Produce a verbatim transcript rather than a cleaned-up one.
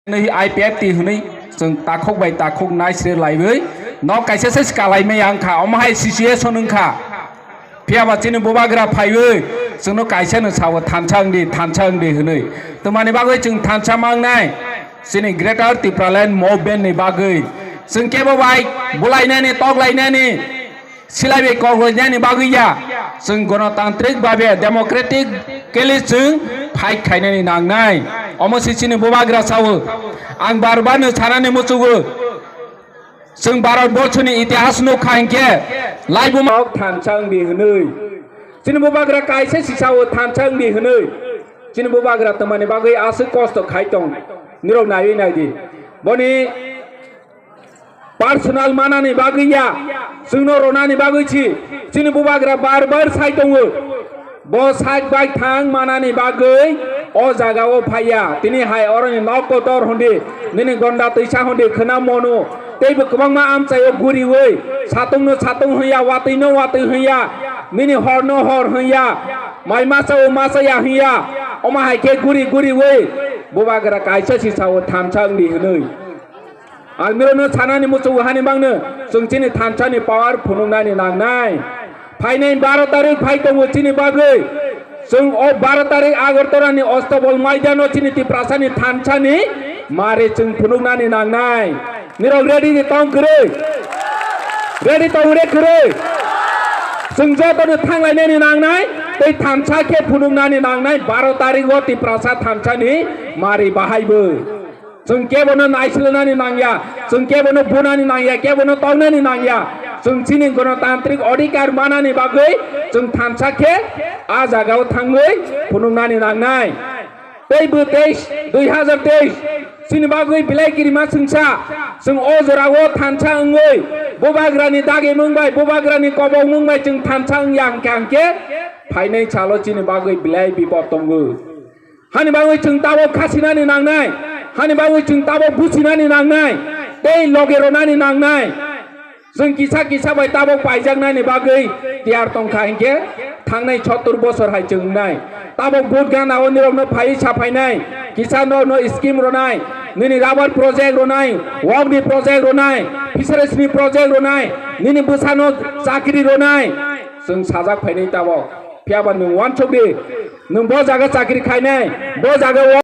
Nwi I P F T hwnwi chwng takhuk bai takhuk naisre laiwi nok kaisa se kalai maya wngkha, omo hai situation wngkha. Phiya ba chini bubagra phaiwi chwngno kaisa no sao, "Thansa wngdi, thansa wngdi," hwnwi. Twmani bagwi chwng thansa mangnai? Chini Greater Tipraland Movement ni bagwi. Chwng kebo bai bulainani, toklainani, silaibai koklainani bagwi ya, chwng gonotantrik babe, democratically chwng fight khainani nangnai. Omo se chini bubagra sao. Ang bar bar no sanani muchugo, chwng Bharat borchoni itihas nukha hinkhe laibuma thansa wngdi hwnwi. Chini bubagra kaisa se sao, "Thansa wngdi," hwnwi. Chini bubagra twmani bagwi aswk kosto khai tong, nirok naiwi naidi. Boni personal manani bagwi ya, chwngno ronani bagwi si. Chini bubagra bar bar sai tongo. Bo sak bai thang manani bagwi o jaga o phaiya. Tini hai oroni nok kotor hundi, nini gonda twisa hundi khwna monu. Teibo kwbangma amchaio guriwi, satungno satung hwnya, watwino watwi hwnya, nini horno hor hwnya, mai masa o masa ya hwnya. Omo hai khe guri guriwi bubagra kaisa si sao, "Thansa wngdi," hwnwi. Ang nirokno sanani muchungo hani mangno, chwng chini thansani power phunuknani nangnai. Phainai baro tarik phai tongo chini bagwi. Chwng o baro tarik Agartala ni Ostabol maidano chini Tiprasani thansani mari chwng phunuknani nangnai. Nirok ready ni tong kwrwi? Ready tong re kwrwi? Chwng jotono thanglainani nangnai, tei thansa khe phunuknani nangnai baro tarik o Tiprasa thansani mari bahaibo. Chwng kebono naisilnani nangya, chwng kebono bunani nangya, kebono tongnani nangya. Chwng chini gonotantrik odhikar manani bagwi chwng thansa khe a jagao thangwi phunuknani nangnai. Tei bo teis, dui hazar teis, chini bagwi belai kirima chwngsa. Chwng o jorao thansa wngwi bubagrani dagimung bai, bubagrani kobokmung bai chwng thansa wngya hwnkhe, hwnkhe phainai salo chini bagwi belai bipot tongo. Hani bagwi chwng tabok khasinani nangnai, hani bagwi chwng tabok businani nangnai, tei loge ronani nangnai. Chwng kisa kisa bai tabok paijaknani bagwi tiyar tongkha hinkhe, thangnai sottor bosor hai chwng wngnai. Tabok vote gana o nirokno phaiwi saphainai, kisa norokno scheme ronai, nini rubber project ronai, wokni project ronai, fisheries ni project ronai, nini bwsano chakri ronai. Chwng sajak phainai tabok. Phiya ba nwng uansuk di, nwng bo jaga chakri khainai, bo jaga o